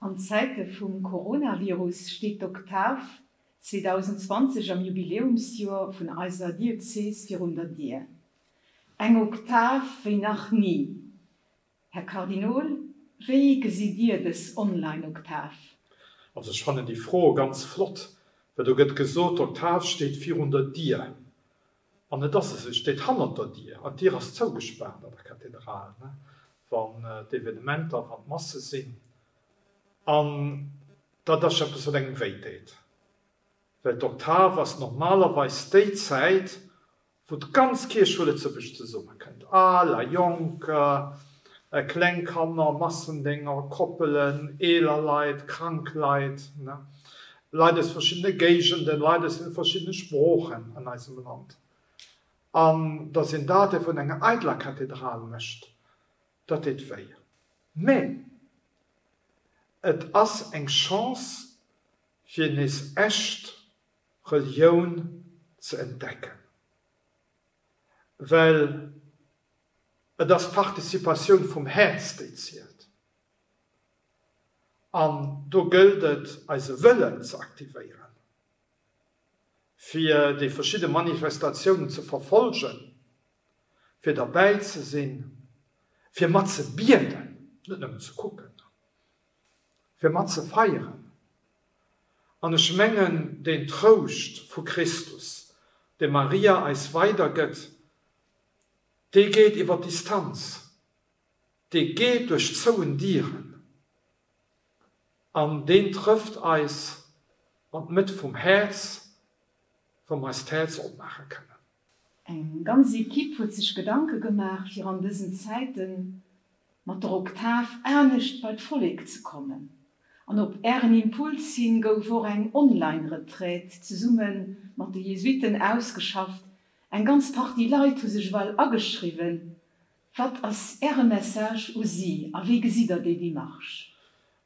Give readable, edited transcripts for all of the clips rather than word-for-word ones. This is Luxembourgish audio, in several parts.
An Zäite vum Coronavirus steet d'Oktav 2020 am Jubiläumsjoer vun eiser Diözees virun der Dier. Eng Oktav wéi nach ni. Här Kardinol, wéi gesitt Dir dës Online-Oktav? Also ech fannen déi Fro ganz flott, well do gëtt gesot, d'Oktav steet virun der Dier. An et ass esou, se steet hannert der Dier an d'Dier ass zougespaart an der Kathedral, wann d'Evenementer, wann d'Masse sinn. An dat ass jo eppes, wat engem wéi deet, well d'Oktav ass normalerweis déi Zäit, wou d'ganz Kierch vu Lëtzebuerg zesummekënnt, al a jonk, kleng Kanner, Massendénger, Koppelen, eeler Leit, krank Leit, Leit aus verschiddene Géigenden, Leit aus den verschiddene Sproochen an eisem Land. An datt een dat vun enger eideler Kathedral mécht, dat deet wéi. Mä et ass eng Chance fir nees echt Relioun ze entdecken, well et ass d'Participatioun vum Häerz, déi zielt. An do gëllt et, eise Wëllen ze aktivéieren, fir déi verschidde Manifestatiounen ze verfolgen, fir derbäi ze sinn, fir mat ze bieden, net nëmmen ze kucken. Fir mat ze feieren. An ech mengen, deen Trouscht vu Christus, dee Maria eis weidergëtt, dee geet iwwer d'Distanz, dee geet duerch zouen Dieren an deen trëfft eis an d'Mëtt vum Häerz, wou mer eist Häerz opmaache kënnen. Eng ganz Equipe huet sech Gedanke gemaach fir an dësen Zäite mat der Oktav anescht bei d'Vollek ze kommen. An op Ären Impuls hin gouf och eng Online-Retraite zesumme mat de Jesuiten ausgeschafft. Eng ganz Partie Leit hu sech ewell ageschriwwen. Wat ass Äre Message u si a wéi gesitt Der déi Demarche?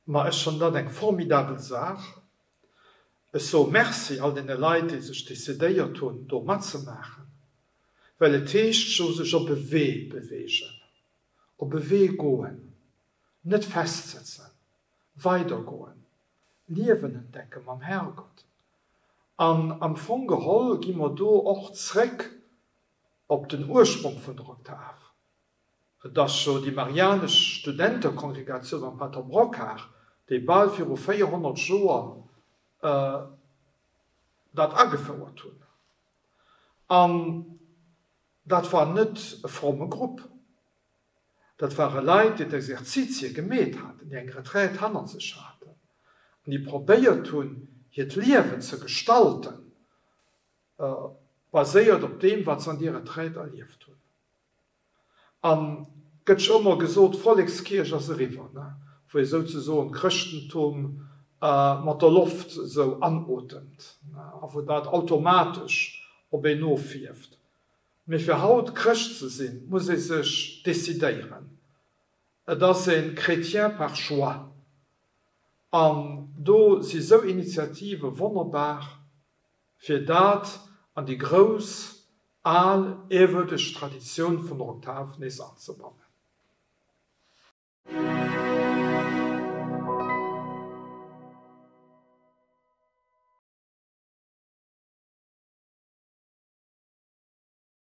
Ma ech fannen dat eng formidabel Saach. Ech soe Merci all deene Leit, déi sech decidéiert hunn, do matzemaachen, well et heescht jo sech op e Wee beweegen, op e Wee goen, net festsëtzen, weidergoen, Liewen entdecke mam Herrgott. An am Fong geholl gi mer do och zréck op den Ursprong vun der Oktav. Et ass jo déi marianesch Studentekongregatioun mam Pater Brocquart, déi bal viru 400 Joer dat agefouert hunn. An dat war net e fromme Grupp. Dat ware Leit, déi d'Exerzitie gemeet haten, déi eng Retraite hannert sech haten an déi probéiert hunn, hiert Liewen ze gestalten, baséiert op deem, wat se an deer Retraite erlieft hunn. An gëtt scho ëmmer gesot, d'Vollekskierch ass eriwwer, ne, wou ee souzesoen d'Chrëschtentum mat der Loft esou anotemt, ne, a wou dat automatesch op een ofierft. Mee fir haut Chrëscht ze sinn, muss ee sech decidéieren. Et ass ee Chrétien par choix. An do si sou Initiative wonnerbar, fir dat an déi grouss, al, ehrwürdeg Traditioun vun der Oktav nees anzebannen.